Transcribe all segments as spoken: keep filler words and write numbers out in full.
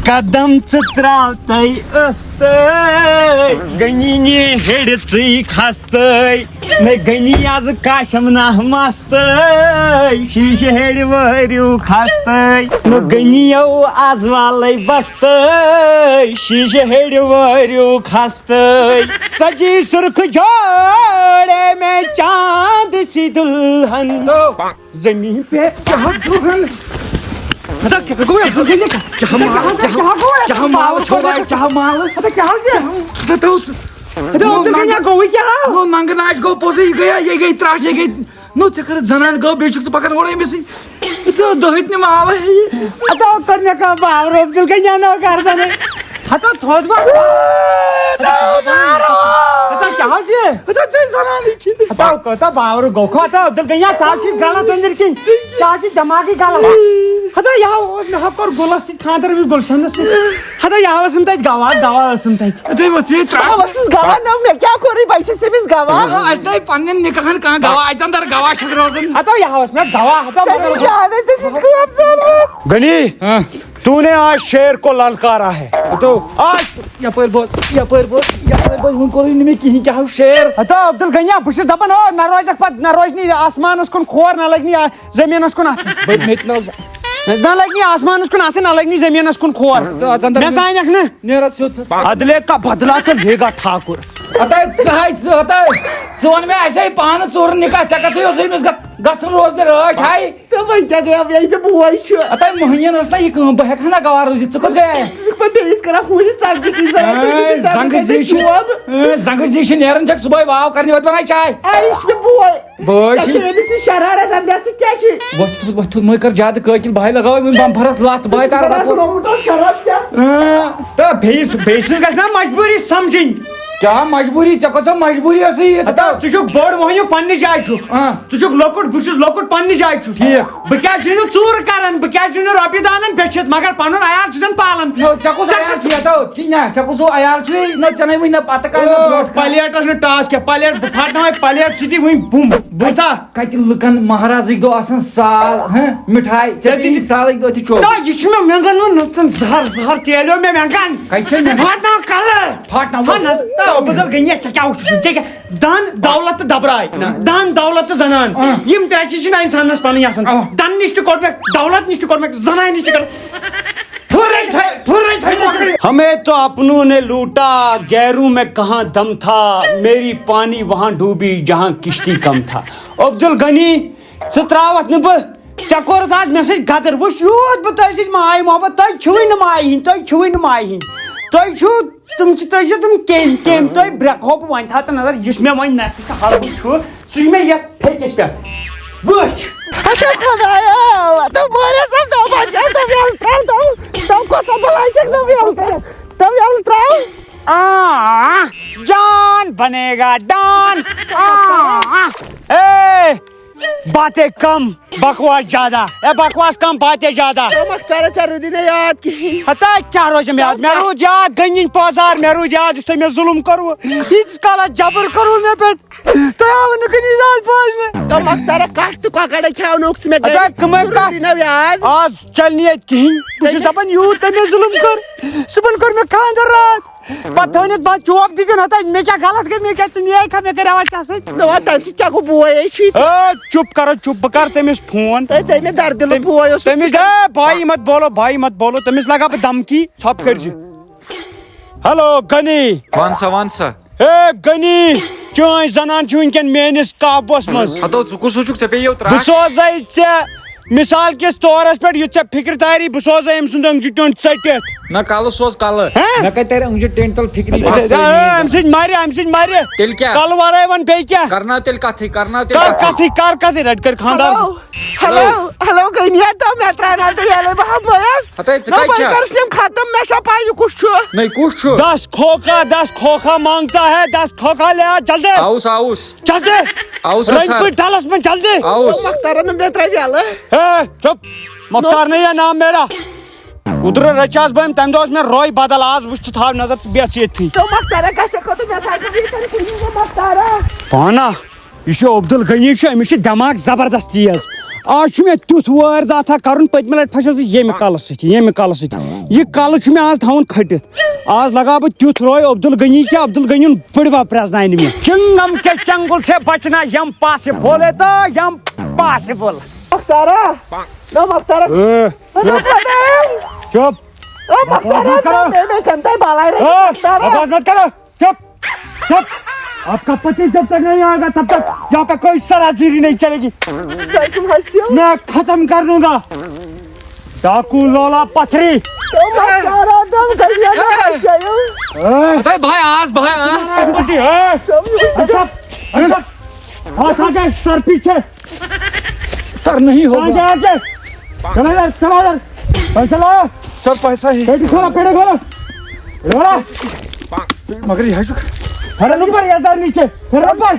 قدم ژٕ تراو تَے ٲستَے، غنی نی ہیٚرِ ژٕے کھستَے۔ مےٚ غنی آز کاشم ناہ مستَے، شیٖشہٕ ہیٚرِ وٲرِو کھستَے۔ مےٚ غنی یو آز والَے بستَے، شیٖشہٕ ہیٚرِ وٲرِو کھستَے۔ سجی سرخ جوڑے میں چاند سی دلہن۔ زمین پہ کیا دلہن؟ ادا کیا گوٚو؟ ادا کیا گوٚو؟ کیا مال؟ کیا گوٚو؟ کیا مال چھو بھائی؟ کیا مال؟ ادا کیا حظ یہ؟ ادا تو ادا نو عبدالغنی ننگ-، گوٚوٕے کیٛاہ؟ نو ننگہٕ ناچ گوٚو پوٚزُے، یہِ گٔیے، یہِ گٔیے ترٛٹھ، یہِ گٔیے۔ نو ژےٚ کٔرٕتھ زنان گٲو، بیٚیہِ چھُکھ ژٕ پکان اورٕ أمِس سۭتۍ۔ ادا دٔہِتھ نہٕ مال ہے۔ ادا کٔر مےٚ کانٛہہ باورٕ، عبدالغنی نو گردنٕے۔ ہتا تھوٚد ما؟ ہتا کیٛاہ حظ یہِ؟ ہتا ژےٚ زنانٕے چھِ۔ ہتا کوٗتاہ باورٕ گوٚو؟ ہتا عبدالغنی، ژٕ حظ چھُے غلط أنٛدٕرۍ کِنۍ۔ ژٕ حظ چھُے دٮ۪ماغٕے غلط۔ ہتا یہِ ہا اوس، مےٚ ہا کوٚر گُلس سۭتۍ خانٛدر أمِس گُلشنس سۭتۍ۔ ہتا یہِ ہا ٲسٕم تَتہِ گواہ، گواہ ٲسٕم تَتہِ۔ تُہۍ ؤژھِو یہِ ترٛٹھ۔ بہٕ ٲسٕس گواہ، نہ مےٚ کیٛاہ کوٚرُے، بہٕ چھَس أمِس گواہ۔ آ، اَسہِ تھایہِ پنٛنٮ۪ن نِکاحن کانٛہہ گواہ، اَتہِ اندر گواہ چھُکھ روزان۔ ہتا یہِ ہا اوس مےٚ گواہ، ہتا ژےٚ چھُے مگر زیادَے، ژےٚ چھُے کٲم ضروٗرت۔ غنی، ہاں۔ تو نے آج شیر کو للکارا ہے۔ تو آج یپٲرۍ بوز، یپٲرۍ بوز، یپٲرۍ بوز، وۄنۍ کوٚرُے نہٕ مےٚ کِہیٖنۍ، کیٛاہ ہو شیر؟ ہتا عبدالغنی، بہٕ چھُس دَپان، او، نہ روزکھ پتہٕ، نہ روزِ نہٕ یہِ آسمانَس کُن کھور، نہ لگہِ نہٕ یہِ زٔمیٖنَس کُن اَتھٕ۔ بہٕ مےٚ تہِ نہ حظ۔ نہ لگہِ نہٕ یہِ آسمانَس کُن اَتھٕ، نہ لگہِ نہٕ یہِ زٔمیٖنَس کُن کھور۔ تہٕ اَتھ اَندر مےٚ زانَکھ نہٕ۔ نیر اَتھ سیوٚد۔ عدلے کا بدلا تو لے گا ٹھاکر۔ ہتا ژٕ ہاے ژٕ، ہتا ژٕ وَن مےٚ، اَسہِ ہے پانہٕ ژوٗرٕ نِکاح، ژےٚ کَتھٕے اوسُے أمِس گژھ-، گژھُن روزنہِ رٲچھ ہاے۔ تہٕ وۄنۍ کیٛاہ گٔیو، ییٚلہِ مےٚ بوے چھُ؟ ہتا مۄہنِین ٲس نا یہِ کٲم، بہٕ ہٮ۪کہٕ ہا نہ گواہ روٗزِتھ، ژٕ کوٚت گٔیے؟ ژٕ چھُکھ پَتہٕ بیٚیِس کران فونہِ، ژَتجی تٕے زَن اے، تہِ زنٛگہٕ زی چھِ، جواب۔ اے، زنٛگہٕ زی چھِ نیران، چھَکھ صُبحٲے واو کرنہِ، وۄتھ بَناے چاے۔ اے، یہِ چھُ مےٚ بوے۔ بٲے ژےٚ چھِ چھِ أمِس سۭتۍ شرارت، اَمہِ سۭتۍ کیٛاہ چھُے؟ وۄتھ، وۄتھ، وۄتھ، مٔہ کر زیادٕ قٲقِل، بہٕ ہاے لگاوے وۄنۍ بمفرس لَتھ، بہٕ ہاے ژٕ کَرٕ چھُکھ دَپُن۔ رومُت اوس شراب ژےٚ۔ اۭں، تہٕ بیٚیِس، بیٚیِس سٕنٛز گژھِ نا مجبوٗری سمجھٕنۍ۔ کیٛاہ مجبوٗری؟ ژےٚ کۄس سۄ مجبوٗری ٲسٕے یہِ؟ ہتا، ژٕ چھُکھ بوٚڑ مۄہنیو پننہِ جایہِ چھُکھ۔ اۭں۔ ژٕ چھُکھ لۄکُٹ، بہٕ چھُس لۄکُٹ پننہِ جایہِ چھُس۔ ٹھیٖک۔ بہٕ کیٛازِ چھُس نہٕ ژوٗرٕ کران؟ بہٕ کیٛازِ چھُس نہٕ رۄپیہِ دانن بیٚچھِتھ؟ مگر پنُن عیال چھُسن پالان۔ نو، ژےٚ کُس ژےٚ عیال چھُے؟ یتو، ٹھیٖک نا، ژےٚ کُس ہیوٗ عیال چھُے؟ نہ، ژےٚ نے وٕنہِ نہ پتہٕ کانٛہہ نہ او، برونٛٹھ کانٛہہ۔ پلیٹس نہٕ ٹاس کینٛہہ، پلیٹ، بہٕ پھاٹناوے پلیٹ سۭتی وٕنۍ بُم۔ بوٗزتھا؟ کتہِ لُکن مہرازٕکۍ دۄہ آسان سال، ہہ، مِٹھایہِ، ژےٚ ژےٚ تہِ تہِ یی سالٕکۍ دۄہ تہِ چوب۔ تا، یہِ چھُ مےٚ مٮ۪نٛگن وۄنۍ نٔژن زہر، زہر تیلیو مےٚ مٮ۪نٛگن۔ کتہِ چھےٚ مٮ۪نٛگن؟ پھاٹناو کلہٕ۔ پھاٹناو۔ ہا، نہ، تا، عبدالغنی، ژےٚ کیٛاہ وُچھُتھ؟ ژےٚ کیٛاہ؟ دَن، دولت تہٕ دبراے۔ نہ، دَن، دولت تہٕ زنان۔ اۭں۔ یِم ترٛےٚ چیٖز چھِنہٕ اِنسانَس پَنٕنۍ آسان۔ اۭں۔ دَن نِش تہِ کوٚڑ مےٚ، دولت نِش تہِ کوٚڑ مےٚ، زنانہِ نِش تہِ کوٚڑ۔ پھُرٕے تھٲے، پھُرٕے تھٲے مۄکلہِ۔ ہمیں تو اپنوں نے لوٹا، غیروں میں کہاں دم تھا، میری پانی وہاں ڈوبی جہاں کشتی کم تھا۔ عبدالغنی، ژٕ ترٛاوَتھ نہٕ بہٕ، ژےٚ کوٚرُتھ آز مےٚ سۭتۍ غدر۔ وٕچھ، یوٗت بہٕ تۄہہِ سۭتۍ ماے محبت، تۄہہِ چھُوٕے نہٕ مایہِ ہِنٛدۍ، تۄہہِ چھُوٕے نہٕ مایہِ ہِنٛدۍ۔ تُہۍ چھِو، تِم چھِ، تُہۍ چھِو تِم کیٚمۍ، کیٚمۍ، تۄہہِ برٛٮ۪کہٕ ہو بہٕ۔ وۄنۍ تھاو ژٕ نظر، یُس مےٚ وۄنۍ نَفہِ تہٕ حلوٕ چھُ، سُہ چھُ مےٚ یَتھ پھیٚکِس پٮ۪ٹھ۔ وٕچھ۔ اَتھ خۄدایا، تِم مٲرِس ہم، تِم بچہِ، تِم یَلہٕ ترٛاو، تِم، تِم کۄس سا بَلاے چھَکھ، تِم یَلہٕ ترٛاو، تِم یَلہٕ ترٛاو۔ آ، جان بنے گا ڈان۔ آ، اے، باتیں کم، بکواس زیادہ۔ اے، بکواس کم، باتیں زیادہ۔ مختار، ژےٚ روٗدی نہٕ یاد کِہیٖنۍ۔ ہتا، کیٛاہ روزِ مےٚ یاد؟ مےٚ روٗد یاد گٔنٛگِنۍ پٲزار، مےٚ روٗد یاد یُس تۄہہِ مےٚ ظُلُم کوٚروٕ، ییٖتِس کالس جبر کوٚروٕ مےٚ پٮ۪ٹھ۔ تۄہہِ آوٕ نہٕ کُنی زال بوزنہٕ۔ تہٕ مۄختارا کَٹھ تہٕ کۄکَر کھیاونووُکھ ژٕ مےٚ ادا، گَرِ۔ کٕمَے ژٕ کَٹھ؟ روٗدی نہ یاد۔ آز چَلہِ نہٕ ییٚتہِ کِہیٖنۍ۔ بہٕ چھُس دَپان، یوٗت تٔمۍ مےٚ ظُلُم کوٚر، صُبحن کوٚر مےٚ خانٛدر راتھ۔ پَتہٕ تھٲونَتھ بَتہٕ چوب دِتِن، ہَتا مےٚ کیٛاہ غلط گٔے، مےٚ کیٛاہ ژٕ نیکھا، مےٚ کَریوا ژےٚ سۭتۍ؟ دَپان، تَمہِ سۭتۍ کیٛاہ گوٚو بوے ہے چھُے؟ اے، چُپ کَرو، چُپ، بہٕ کَرٕ تٔمِس فون۔ تہٕ ژےٚ مےٚ دَردِلہٕ تٔمۍ-، بوے اوسُکھ تٔمِس ژٕ۔ دے، بھائی مت بولو، بھائی مت بولو، تٔمِس لَگا بہٕ دھمکی، ژھۄپہٕ کٔرۍ زِ۔ ہیلو، غنی۔ وَن سا، وَن سا۔ ہے غنی، چٲنۍ زنان چھِ وٕنکٮ۪ن میٲنِس قابوٗوَس منٛز۔ ہتو، ژٕ کُس ہیوٗ چھُکھ؟ ژےٚ پیٚیہِ یو بہٕ ترٛٹھ۔ سوزَے ژےٚ مثال کِس طورس پٮ۪ٹھ، یُتھ ژےٚ فِکرِ تاری، بہٕ سوزَے أمۍ سُنٛد أنٛگجہِ ٹیوٚنٛڈ ژٔٹِتھ۔ نہ، کلہٕ سوز کلہٕ۔ ہہ؟ مےٚ کتہِ ترِ أنٛگجہِ ٹیٚنٛڈۍ تل فِکرِ، یہِ چھِ اے، سٲری۔ اے، أمۍ سۭتۍ مرِ، أمۍ سۭتۍ مرِ۔ تیٚلہِ کیٛاہ؟ کلہٕ ورٲے وَن بیٚیہِ کیٛاہ؟ کرناو تیٚلہِ کتھٕے، کرناو تیٚلہِ کر کتھٕے۔ کتھٕے، کر کتھٕے، رٹہِ کٔرۍ خانٛدار۔ ہیلو، ہیلو، غنی، تو مےٚ ترٛاوناو تہٕ ییٚلے بہٕ ہا مٔیَس۔ ہتے، ژٕ نہ، کتہِ وۄنۍ چھکھ؟ کر سِم ختم، مےٚ چھا پَے یہِ کُس چھُ؟ نٔے، کُس چھُ؟ دس کھوکھا، دس کھوکھا مانگتا ہے، دس کھوکھا لے آ، جلدی۔ آوُس، آوُس۔ جلدی۔ آوُس، رنگ سر۔ پور ڈلس منٛز جلدی۔ آوُس۔ مۄختارن نہٕ مےٚ ترٛاوِ یَلہٕ۔ ہے، چُپ۔ مۄختار نہیں ہے نام میرا۔ اوترٕ رٔچھس بہٕ أمۍ، تَمہِ دۄہ اوس مےٚ روے بدل، آز وٕچھ ژٕ، تھاو نظر، ژٕ بیٚہہ ژٕ ییٚتھی۔ تو مۄختارا گژھِ کھۄتہٕ مےٚ تھایہِ ژٕ ییٚتٮ۪ن کُنی زٔنۍ مۄختارا۔ پانہ۔ یہِ چھُ عبدالغنی چھُ، أمِس چھُ دٮ۪ماغ زبردست تیز۔ آز چھُ مےٚ تیُتھ وٲرۍ داتھا کرُن، پٔتمہِ لٹہِ پھسیوس بہٕ ییٚمہِ کلہٕ سۭتۍ، ییٚمہِ کلہٕ سۭتۍ۔ یہِ کلہٕ چھُ مےٚ آز تھاوُن کھٔٹِتھ۔ آز لگاو بہٕ تیُتھ روے عبدالغنی کہِ عبدالغنی یُن بٕڈبب پرٛزناونہِ مےٚ۔ چنگم کے چنگل سے بچنا یم پاسبل ہے تو یم پاسبل۔ مختارا، نہ مختارا۔ اے، چپ۔ او مختارا، بکواس مت کرو۔ میں میں کھنتا ہے بالا رہے۔ اے، مختارا۔ بکواس مت کرو۔ چپ، چپ۔ آپ کا پتی جب تک نہیں آئے گا، تب تک یہاں پہ کوئی سرازیری نہیں چلے گی۔ تم ہنستے ہو؟ میں ختم کر دوں گا۔ ڈاکو لولا پتھری۔ او مختارا، دم کر دیا، دم کر دیا۔ اے۔ اتھے بھائی آس، بھائی آس۔ پتی، اے۔ اچھا، اچھا۔ ہاتھ آگے، سر پیچھے۔ سر نہیں ہوگا۔ آگے، آگے۔ چلا ادھر، چلا ادھر۔ پیسہ لا۔ سر، پیسہ ہی۔ پیٹی کھولا، پیٹی کھولا۔ کھولا۔ مگر یہ ہے جو۔ پھر اوپر، یہ ادھر نیچے۔ پھر اوپر۔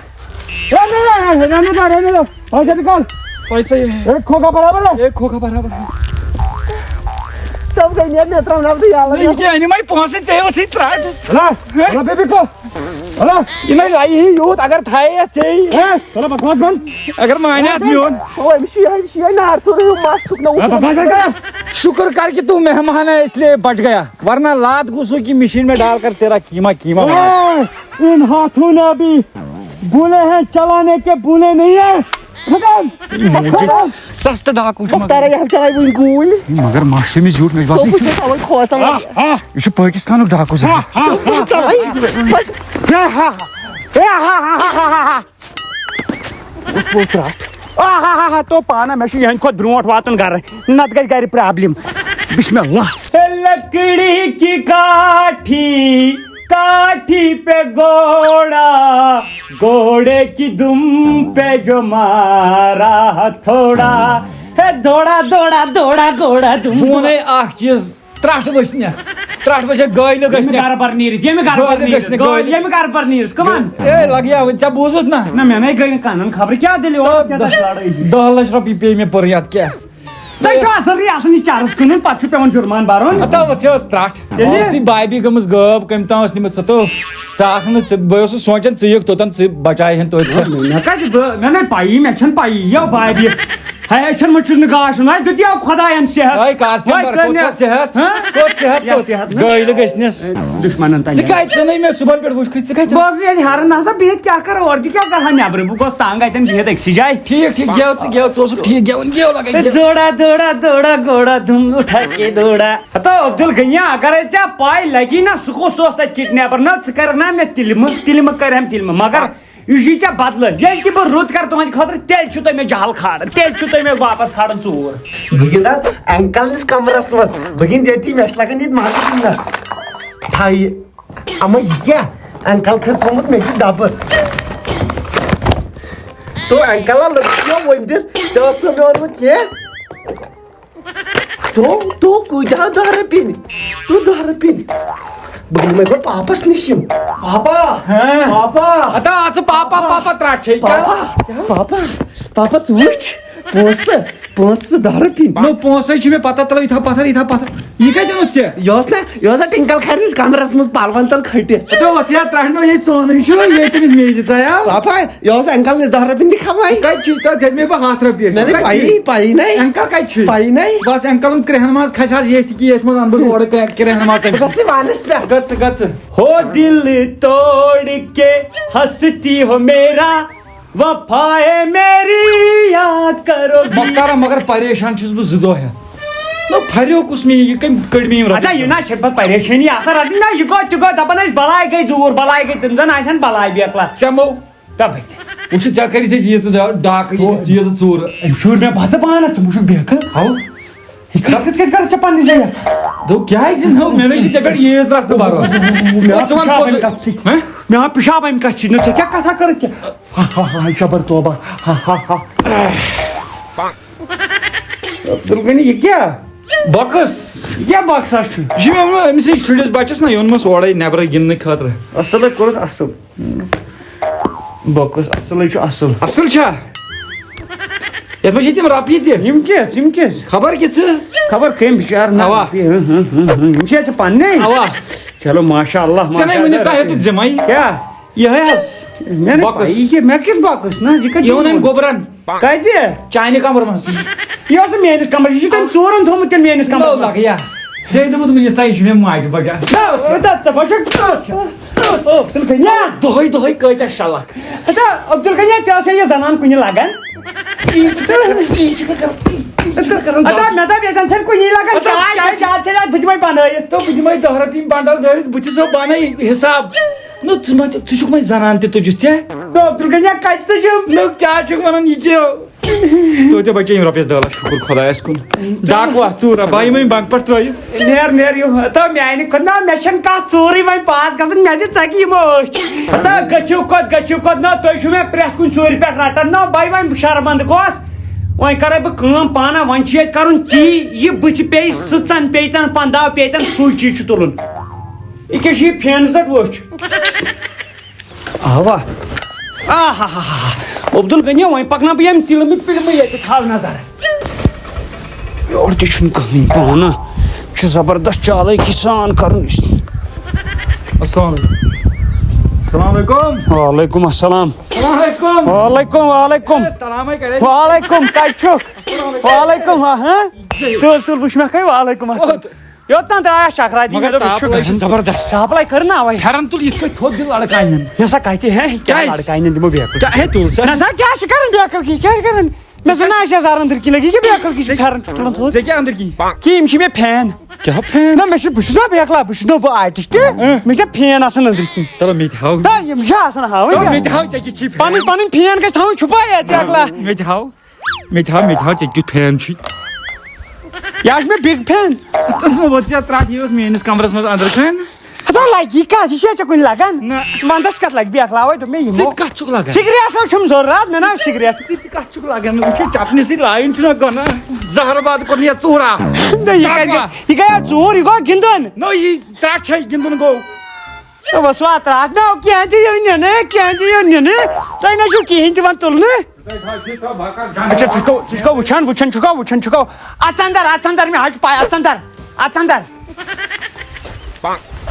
رہنے دو، رہنے دو، رہنے دو۔ پیسہ نکال۔ پیسہ یہ ہے۔ ایک کھوکا برابر ہے۔ ایک کھوکا برابر ہے۔ تب گئی نیت میں ترام نام تو یاد نہیں، یہ انیمائی پہنچے چاہے وہ سی تراٹ۔ ہلا، ہلا بیبی کو۔ ہلا۔ یہ نہیں لائی ہی یوت اگر تھا یہ چاہیے۔ ہلا بکواس بند۔ اگر مانے آدمی ہو۔ او، أمِس چھُ یِہوٚے، أمِس چھُ یِہوٚے نار ژوٚرُے ہیوٗ مَس چھُکھ نہ وٕچھُن۔ بکواس بند کر۔ شکر کر کہ تو مہمان ہے، اس لیے بچ گیا، ورنہ لات گھسو کی مشین میں ڈال کر تیرا قیمہ قیمہ بنا۔ اے، ان ہاتھوں نے ابھی بولے ہیں چلانے کے، بولے نہیں ہیں۔ ختم۔ ختم۔ سستہٕ ڈاکوٗ چھُ مگر۔ مختارا، یہِ ہا چلے وٕنہِ گوٗلۍ۔ مگر ماشٹر أمِس زیوٗٹھ مےٚ چھُ باسان۔ ژوٚپُے چھُ تھاوان کھوژان۔ ہا، ہا۔ یہِ چھُ پٲکِستانُک ڈاکوٗ زیوٗٹھ۔ ہا، ہا۔ ژوٚپُے ژَلے۔ ہا، ہا، ہا۔ ہا، ہا، ہا۔ کُس گوٚو ترٛٹھ؟ آ ہا ہا ہا، تو پانہ، مےٚ چھُ یِہنٛدِ کھۄتہٕ برونٛٹھ واتُن گرٕ، نتہٕ گژھِ گرِ پرابلم۔ بسم اللہ۔ لکڑی کی کاٹھی، کاٹھی پہ گھوڑا، گھوڑے کی دم پہ جو مارا تھوڑا، ہے دوڑا، دوڑا، دوڑا، گھوڑا دم۔ بہٕ وَنے اکھ چیٖز، ترٛٹھ ؤسۍ نہ۔ ترٛٹھ ؤسۍ گٲلۍ گٔژھۍ ییٚمہِ نہ۔ گرٕ پر نیٖرِتھ، ییٚمہِ گرٕ پر گٲلۍ گٔژھۍ نیٖرِتھ، نہ، گٲلۍ، گٲلۍ۔ ییٚمہِ گرٕ پر نیٖرِتھ، come on۔ اے، لگیا وۄنۍ ژےٚ بوٗزُتھ نہ؟ نہ، مےٚ نے گٔے نہٕ کَنَن خبرٕ کیٛاہ دٔلیٖل ٲس، کیٛاہ تَتھ لڑٲے ہِش۔ دَہ لَچھ رۄپیہِ پیٚیہِ مےٚ پٔر یَتھ کیٛاہ؟ تۄہہِ چھُ اَصٕل یہِ آسان یہِ چرٕس کٕنُن، پَتہٕ چھُ پٮ۪وان جُرمان بَرُن۔ ہتا وۄنۍ چھِ ترٛٹھ۔ تیٚلہِ؟ مےٚ ٲس یہِ بابی گٔمٕژ غٲب، کٔمۍ تام ٲس نِمٕژ ژٕ تو۔ ژٕ آکھ نہٕ، ژٕ، بہٕ اوسُس سونٛچان ژٕ یِکھ توٚتَن، ژٕ بچاے ہن توتہِ سۄ۔ مےٚ کَتہِ، بہٕ، مےٚ نے پَیی، مےٚ چھَنہٕ پَیی، یہِ بابی۔ ہے، أچھن منٛز چھُس نہٕ گاش یُن۔ ہے، دیُت یَو خۄدایَن صحت۔ ہے، کاسٹم وۄنۍ بر، کٔر کوٚت مےٚ چھا صحت؟ ہاں؟ کوٚت صحت؟ یہِ کوٚت؟ صحت نہٕ۔ گٲلۍ گٔژھنِس۔ دُشمنن تانۍ۔ ژٕ کَتہِ، ژٕ نَے مےٚ صُبحن پٮ۪ٹھ وُچھکھٕے، ژٕ کَتہِ؟ بہٕ اوسُس ییٚلہِ ہَرُن آسان بِہِتھ، کیٛاہ کَرٕ، اورٕ تہِ کیٛاہ کَرٕ ہا نٮ۪برٕ؟ بہٕ گوٚژھ تنٛگ اَتٮ۪ن بِہِتھ أکسٕے جایہِ۔ ٹھیٖک، ٹھیٖک، گٮ۪و ژٕ، گٮ۪و ژٕ، اوسُکھ ٹھیٖک گٮ۪وُن، گٮ۪و لگے، ہے، گٮ۪و۔ دوڑا، دوڑا، دوڑا، گھوڑا دھوم اٹھا کے دوڑا۔ ہتو عبدالغنی، اگرے ژےٚ پاے لگی نا، سُہ کُس اوس تتہِ کڈنیپر؟ نہ، ژٕ کرکھ نا مےٚ تِلمہٕ، تِلمہٕ کرم تِلمہٕ، مگر یہِ چھُے ژےٚ بدلہٕ۔ ییٚلہِ تہِ بہٕ رُت کرٕ تُہنٛدِ خٲطرٕ، تیٚلہِ چھُو تُہۍ مےٚ جہل کھالان، تیٚلہِ چھُو تُہۍ مےٚ واپس کھالان ژوٗر۔ بہٕ گِنٛدٕ حظ انکل نِس کمرس منٛز، بہٕ گِنٛدٕ ییٚتی، مےٚ چھِ لگان ییٚتہِ مزٕ گِنٛدنس۔ تھایہِ، اما یہِ کیٛاہ؟ انکل خٲطرٕ تھوٚومُت مےٚ چھُ ڈبہٕ۔ تو انکل لٔڑکہٕ چھُ مےٚ ؤنۍ دِتھ، ژےٚ اوس نہٕ مےٚ اوٚنمُت کینٛہہ۔ تو، تو کۭتیٛاہ دَہ رۄپِنۍ؟ تو دَہ رۄپِنۍ۔ بہٕ نِمَے گۄڈٕ پاپَس نِش یِم۔ پاپا! ہاں؟ پاپا! اتا، ژٕ پاپا، پاپا ترٛٹھ چھے کیٛاہ؟ پاپا! پاپا! پاپا، ژٕ وٕچھ۔ پونٛسہٕ، پونٛسہٕ دَہ رۄپِنۍ۔ نو، پونٛسَے چھِ مےٚ پَتہ، تَلہٕ یِتھا پَتھَر، یِتھا پَتھَر۔ یہِ کَتہِ اوٚنُتھ ژےٚ؟ یہِ اوس نہ، یہِ اوس نہ ٹِنکَل کھَرنِس کَمرَس منٛز پَلوَن تَل کھٔٹِتھ۔ اتا، وَژھ یا ترٛٹھ نو، یہِ سونٕے چھُ، یہِ تٔمِس میجہِ ژایاو۔ پاپا، یہِ اوس انکل نِس دَہ رۄپِنۍ تہِ کھٮ۪وان۔ کَتہِ چھُے؟ تَتھ دِژ مےٚ بہٕ ہَتھ رۄپیہِ۔ مےٚ نَے کَتہِ پَیی، چھُے؟ پَیی نَے۔ انکل کَتہِ چھُے؟ پَیی نَے۔ بَس انکلُن کرٛٮ۪ہن ماز کھسہِ آز ییٚتھۍ کہِ ییٚتھۍ منٛز اَنہٕ بہٕ اورٕ کرٛٮ۪-، کرٛٮ۪ہن ماز تٔمۍ بہٕ سُنٛد۔ گژھٕ وانَس پٮ۪ٹھ۔ گژھ ژٕ، گژھ ژٕ۔ ہو دل توڑ کے ہنستی ہو میرا، وفا ہے میری یاد کرو گی۔ مۄختارا، مگر پریشان چھُس بہٕ زٕ دۄہ ہٮ۪تھ۔ نہ، پھریو کُس مےٚ، یہِ کٔمۍ کٔڑۍ مےٚ یِم اچھا، رۄپیہِ؟ یہِ نہ چھِ پَتہٕ پریشٲنی آسان رَٹٕنۍ، نہ، یہِ گوٚو، تہِ گوٚو، دَپان ٲسۍ بَلاے گٔے دوٗر، بَلاے گٔے، تِم زَن آسَن بَلاے بیکلا۔ چمو۔ تَبَے تہِ۔ وٕچھ، ژےٚ کٔرِتھ ییٚتہِ ییٖژٕ ڈا-، ڈاکہٕ، یہِ، ییٖژٕ ژوٗرٕ۔ أمۍ شوٗر مےٚ بَتہٕ پانَس، ژٕ وٕچھُکھ بیکہٕ۔ ہاو۔ یہِ کَتھ کِتھ کٔنۍ کٔرٕتھ ژےٚ پنٛنہِ جایہِ؟ دوٚپ، کیٛازِ نہٕ؟ مےٚ نَے چھِ ژےٚ پٮ۪ٹھ ییٖژ رَژھ تہٕ بروسہٕ۔ مےٚ آو ژٕ وَن پِشاب پوٚز۔ اَمہِ کَتھٕ سۭتۍ۔ ہہ؟ مےٚ آو پِشاب اَمہِ کَتھٕ سۭتۍ۔ نہ، ژےٚ کیٛاہ کَتھا کٔرٕتھ ژےٚ؟ ہا، ہا، ہا، یہِ چھا بَر توبہ۔ ہا، ہا، ہا۔ عبدالغنی، یہِ کیٛاہ؟ بۄکٕس۔ یہِ کیٛاہ بۄکسا چھُ؟ یہِ چھُ مےٚ ووٚنمُت أمِس أکِس شُرِس بَچَس نہ، یہِ اوٚنمَس اورَے نٮ۪برَے گِنٛدنہٕ خٲطرٕ۔ اَصٕل ہے کوٚرُتھ، اَصٕل۔ بۄکٕس اَصٕلٕے چھُ اَصٕل۔ اَصٕل چھا؟ یَتھ منٛز چھِ تِم رۄپیہِ تہِ۔ یِم کیٛاہ، یِم کیٛاہ؟ خبر کہِ ژٕ۔ خبر کٔمۍ بِچارٕ نہ اَوا۔ رۄپیہِ۔ ہٕں، ہٕں، ہٕں، ہٕں۔ یِم چھِ اَسہِ پَنٕنۍ۔ اَوا۔ چلو، ماشاء اللہ، ژےٚ نَے ماشاء وٕنِس اللہ۔ تام ہیوٚتُتھ ذِمَے۔ کیٛاہ؟ یِہوٚے حظ۔ مےٚ نَے بۄکٕس۔ پَیی کہِ مےٚ کِژھ بۄکٕس؟ نہ، یہِ کَتہِ یہِ اوٚن أمۍ چھُ؟ گوٚبرَن۔ کتہِ؟ چانہِ کمرٕ منٛز۔ یہِ اوس نہٕ میٲنِس کمرس، یہِ چھُ تٔمۍ ژوٗرن تھوٚومُت تیٚلہِ میٲنِس کمرس منٛز۔ لگیا۔ ژےٚ دوٚپُتھ وٕنِس تام یہِ چھُ مےٚ ماجہِ بچان۔ نہ، نہ، ژٕ بچ۔ عبدالغنی۔ دۄہے دۄہے کۭتیاہ شلکھ۔ ہتا عبدالغنی، ژےٚ ٲسے یہِ زنان کُنہِ لگان؟ ہتا مےٚ دوٚپ ییٚتٮ۪ن چھَنہٕ کُنی لگان۔ ہتا چاے، چاے، چاے، چاے، بہٕ دِمے بنٲیِتھ۔ تہٕ بہٕ دِمے دہ رۄپیہِ بنڈل دٲرِتھ، بہٕ تہِ سا بنٲیِتھ حساب۔ نہ، ژٕ ما تہِ، ژٕ چھُکھ وۄنۍ زنان تہِ تُجِتھ ژےٚ۔ نہ، عبدالغنی، کتہِ تُجِم؟ نہ، کیٛاہ چھُکھ ونان یہِ ژےٚ؟ توتہِ بچے یِم رۄپیس دہ لچھ، شُکُر خۄدایس کُن۔ ڈاکوا، ژوٗرا، بہٕ یِمے بنٛک پٮ۪ٹھ ترٲیِتھ۔ نیر، نیر، یِم، ہتا میانہِ خۄدا، مےٚ چھَنہٕ کانٛہہ ژوٗرٕے وۄنۍ پاس گژھان، مےٚ دِ ژَکہِ یِمو أچھ۔ ہتا گٔژھِو کوٚت، گٔژھِو کوٚت، نہ، تُہۍ چھِو مےٚ پرٛٮ۪تھ کُنہِ ژوٗرِ پٮ۪ٹھ رٹان، نہ، بہٕ وۄنۍ شرمنٛد گوس۔ وۄنۍ کرے بہٕ کٲم پانہ، وۄنۍ چھُ ییٚتہِ کرُن تی، یہِ بٕتھِ پیٚیہِ سٕژن، پیٚیہِ تن پنٛداہ، پیٚیہِ تن سُے چیٖز چھُ تُلُن۔ یہِ کیٛاہ چھُ یہِ پھینہٕ زٹ وٕچھ؟ اوا۔ آہاہاہا۔ عبدالغنی، وۄنۍ پکناو بہٕ ییٚمہِ تِلمہٕ پِلمہٕ ییٚتہِ، تھاو نظر۔ یورٕ تہِ چھُنہٕ کٕہٕنۍ پانہٕ۔ چھُ زبردست چالٲکی سان کرُن۔ السلام علیکم۔ السلام علیکم۔ وعلیکم السلام۔ السلام علیکم۔ وعلیکم، وعلیکم۔ السلام علیکم۔ وعلیکم، کتہِ چھُکھ؟ وعلیکم، ہاں، ہاں۔ تُل، تُل، وٕچھ مےٚ کھے، وعلیکم السلام۔ کوٚت؟ یوٚتام درٛایا شکرا دی، مگر مےٚ دوٚپ، یہِ چھُ تاپہٕ لَگہِ گژھُن۔ زبردست۔ تاپہٕ لَگہِ، کٔر نا اَوَے۔ پھٮ۪رَن تُل یِتھ کٲٹھۍ تھوٚد دِل لڑکہٕ اَنٮ۪ن۔ مےٚ سا کَتہِ، ہے، کیٛاہ کیٛازِ؟ لڑکہٕ اَنٮ۪ن دِمو بیکٕل۔ کیٛاہ، ہے، تُل سا۔ نہ سا، کیٛاہ چھِ کَران بیکٕل کِنۍ؟ کیٛاہ چھِ کَران؟ مےٚ سا نہ آسہِ یَزار أنٛدٕرۍ کِنۍ لَگہِ یہِ بیکٕل کِنۍ چھِ پھٮ۪رَن چھُ تُلان تھوٚد۔ ژےٚ کیٛاہ أنٛدٕرۍ کِنۍ؟ کہِ یِم چھِ مےٚ فین۔ کیٛاہ فین؟ نہ، مےٚ چھِ، بہٕ چھُس نا بیکلا، بہٕ چھُس نا بہٕ آرٹِسٹ۔ اۭں۔ مےٚ چھِ فین آسان أنٛدٕرۍ کِنۍ۔ تَلہ، مےٚ تہِ ہاو۔ تہٕ یِم چھِ آسان ہاوٕنۍ۔ تَلہ، مےٚ تہِ ہاو، ژےٚ کِتھ چھِ فین؟ پَنٕنۍ، پَنٕنۍ فین گژھِ تھاوٕنۍ چھُپٲیِتھ بیکلا۔ مےٚ تہِ ہاو۔ مےٚ تہِ ہاو، مےٚ تہِ ہاو، ژےٚ کیُتھ فین چھُے؟ یہِ حظ چھُ مےٚ بِگ فین۔ تہٕ وۄنۍ ژےٚ ترٛٹھ، یہِ اوس میٲنِس کمرس منٛز أنٛدرٕ کَنہِ۔ ہتا لگہِ یہِ کتھ، یہِ چھا ژےٚ کُنہِ لگان؟ نہ۔ ونٛدس کتھ لگہِ بیکلاوے، دوٚپ مےٚ یِمو۔ ژٕ تہِ کتھ چھُکھ لگان؟ سگریٹ حظ چھُم ضروٗرت، مےٚ نہ حظ سگریٹ۔ ژٕ تہِ کتھ چھُکھ لگان؟ وٕچھ، چپنہِ سۭتۍ لایُن چھُنہ گۄناہ؟ زہر باد کوٚر نہٕ یتھ ژوٗرا۔ نہ، یہِ کتہِ، ڈاکوا۔ یہِ گٔیو ژوٗر، یہِ گوٚو گِنٛدُن۔ نہ، یہِ ترٛٹھ چھے گِنٛدُن گوٚو۔ ہے، وۄنۍ ژھٕنوا ترٛٹھ؟ نہ، کینٛہہ تہِ یِیو نِنہٕ، کینٛہہ تہِ یِیو نِنہٕ۔ تۄہہِ نہ چھُو کِہیٖنۍ تہِ وۄنۍ تُلنہٕ۔ اچھا، ژٕ چھُکھ، ژٕ چھُکھ وٕچھان، وٕچھان چھُکھا، وٕچھان چھُکھا؟ اَژ اَندَر، اَژ اَندَر، مےٚ حظ چھِ پَے، اَژ اَندَر، اَژ اَندَر۔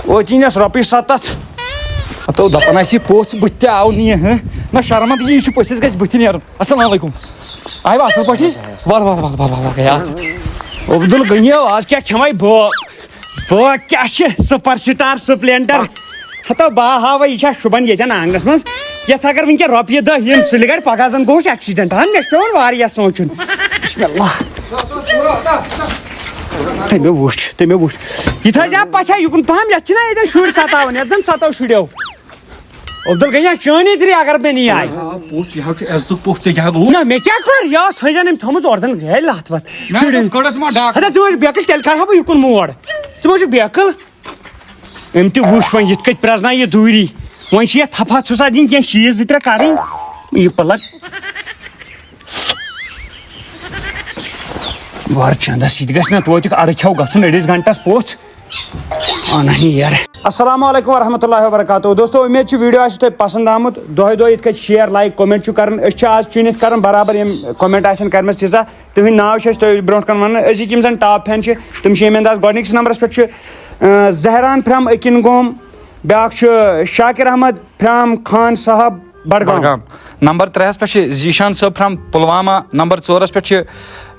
وٲتی نَس رۄپیہِ سَتَتھ۔ ہَتو دَپان آسہِ یہِ پوٚژھ، بٕتھِ تہِ آو نہٕ یہِ، ہہ؟ نہ شرمَن تہِ، یہِ چھُ پٔژھِس گژھِ بٕتھِ نیرُن۔ السلام علیکُم۔ آیہِ وۄنۍ اَصٕل پٲٹھی؟ وَل، وَل، وَل، وَل، وَل، وَل، گٔے آز۔ عبدالغنی، آز کیٛاہ کھٮ۪مَے بہٕ؟ بہٕ کیٛاہ چھِ سُپر سٹار سپلینڈر؟ ہتو با ہاوے، یہِ چھا شوٗبان ییٚتٮ۪ن آنٛگنس منٛز؟ یتھ اگر وٕنکٮ۪ن رۄپیہِ دہ یِن سُلہِ گرِ، پگاہ زن گوٚوُس ایکسیڈنٹ۔ ہن، مےٚ چھُ پٮ۪وان واریاہ سونٛچُن۔ بسم اللہ۔ تٔمۍ وٕچھ، تٔمۍ وٕچھ۔ یہِ تھٲیزِ ہا پژھے یُکُن پہم، یتھ چھِنہ ییٚتٮ۪ن شُرۍ ستاوان، یتھ زن ستو شُرٮ۪و۔ عبدالغنی، چٲنی تہِ اگر مےٚ نِیہِ آے۔ آ، پوٚز، یہِ حظ چھُ عزتُک پوٚژھ، ژےٚ کیٛاہ گوٚو؟ نہ، مےٚ کیٛاہ کوٚر؟ یہِ ٲس ہٲنزن أمۍ تھٲومٕژ اورٕ زن گرے لتھ وتھ۔ مےٚ شُرٮ۪ن۔ دوٚپ، کٔڑٕس ما ڈاکٹر؟ ہتا، ژٕ وٕچھ بیکٕل، تیٚلہِ کڑٕ ہا بہٕ یُکُن موڑ۔ ژٕ ما چھُکھ بیکٕل؟ أمۍ تہِ وٕچھ وۄنۍ یِتھ کٔنۍ پرٛزنایہِ یہِ دوٗری۔ وۄنۍ چھِ یَتھ تھپھ ہَتھ چھُس اَتھ دِنۍ کینٛہہ چیٖز زٕ ترٛےٚ کَرٕنۍ۔ یہِ پٕلگ۔ وَر چَندَس، یہِ تہِ گژھِ نہ توتہِ اَڑٕ کھٮ۪و گژھُن أڑِس گھنٹَس پوٚژھ۔ اَنہٕ یہِ یَرٕ۔ السلام علیکم ورحمۃ اللہ وبرکاتہ۔ دوستو، اُمید چھِ ویٖڈیو آسہِ تۄہہِ پسنٛد آمُت۔ دۄہَے دۄہَے یِتھ کٔنۍ شیئر، لایک، کمنٹ چھُ کَرُن۔ أسۍ چھِ آز چُنِتھ کَران برابر یِم کمنٹ آسن کَرِمَژٕ تیٖژاہ۔ تُہٕنٛدۍ ناو چھِ أسۍ تۄہہِ برونٛٹھ کَنہِ وَنان۔ أزِکۍ یِم زَن ٹاپ فین چھِ، تِم چھِ ییٚمہِ انداز۔ گۄڈٕنِکِس نمبرَس پٮ۪ٹھ چھُ، اَ، زہران فرام أکِن گوم، بیٛاکھ چھُ شاکر احمد فرام خان صاحب بڈگام۔ بڈگام۔ نمبر ترٛےٚ ہَس پٮ۪ٹھ چھِ ذیشان صٲب فرام پُلوامہ۔ نمبر ژورَس پٮ۪ٹھ چھِ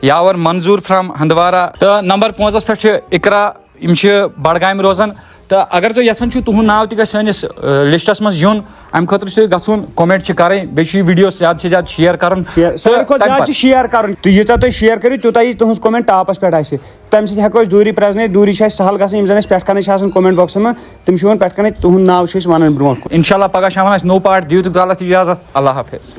یاور منظور فرام ہندوارہ۔ تہٕ نمبر پانٛژَس پٮ۪ٹھ چھِ اقرا۔ یِم چھِ بڈگامہِ روزان۔ تہٕ اگر تُہۍ یژھان چھِو تُہُنٛد ناو تہِ گژھِ سٲنِس، اَ، لسٹَس منٛز یُن، اَمہِ خٲطرٕ چھِ گژھُن، کمنٹ چھِ کَرٕنۍ، بیٚیہِ چھِ یہِ ویٖڈیو زیادٕ سے زیادٕ شیئر کَرُن۔ شیئر، ساروی تہٕ کھۄتہٕ تَمہِ زیادٕ پَتہٕ چھِ شیئر کَرُن۔ تہٕ ییٖژاہ تُہۍ شیئر کٔرِو، تیوٗتاہ یی تُہٕنٛز کمنٹ ٹاپَس پٮ۪ٹھ آسہِ۔ تَمہِ سۭتۍ ہٮ۪کو أسۍ دوٗری پرٛزنٲیِتھ۔ دوٗری چھِ اَسہِ سہل گژھان، یِم زَن اَسہِ پٮ۪ٹھ کَنہِ چھِ آسان کمنٹ باکسَس منٛز، تِم چھِ یِوان پٮ۪ٹھ کَنہِ، تُہُنٛد ناو چھِ أسۍ وَنان برونٛٹھ کُن۔ انشاءاللہ پگاہ شامَن آسہِ نوٚو پارٹ، دِیِو تہٕ غلط اجازت۔ اللہ حافظ۔